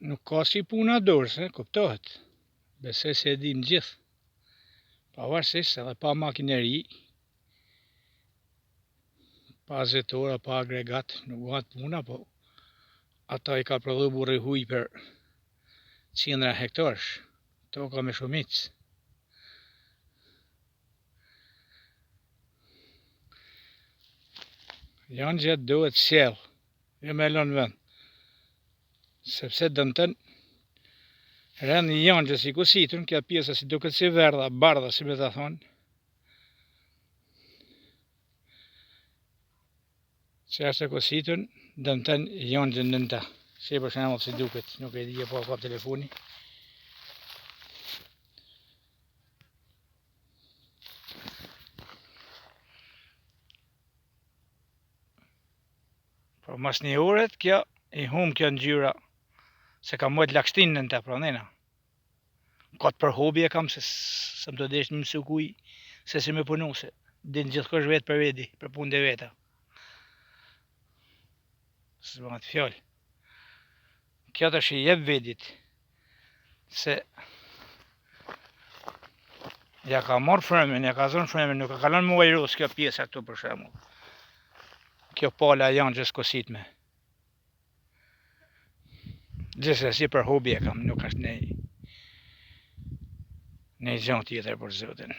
Nuk ka si puna dorës, e, kuptohet. Besoj se e dim gjithë. Pavarësisht edhe pa makineri, pa zetora, pa agregat, nuk bëhet puna, po ata i ka prodhu burri huj për qindra hektarësh, toka me shumicë. Jonxha duhet sjell, jo me lënë vend. Sepse dëmton rendi i jonxhës i kositun, kjo pjesa si duket si verdha, bardha, si me ta thonë. Që është e kositun, dëmton jonxhën në ta. Si për shembull si duket, nuk e di e po ka telefoni. Po mas një oret kjo i hum kjo ngjyra se ka mojt lagështinë në të pra nena. Kot për hobi e kam se s'm të desh me mësu kuj se si me punu se din gjithkush vetë për vedi, për punë të veta. S'bëhet fjalë. Kjo tash i jep vedit se ja ka marrë frymën, ja ka zonë frymën, nuk e ka lënë mu ajros kjo pjesa këtu për shembull. Kjo pala e jonxhës kositme. Gjithsesi për hobi e kam, nuk është nej, nej gjo tjetër për zotin.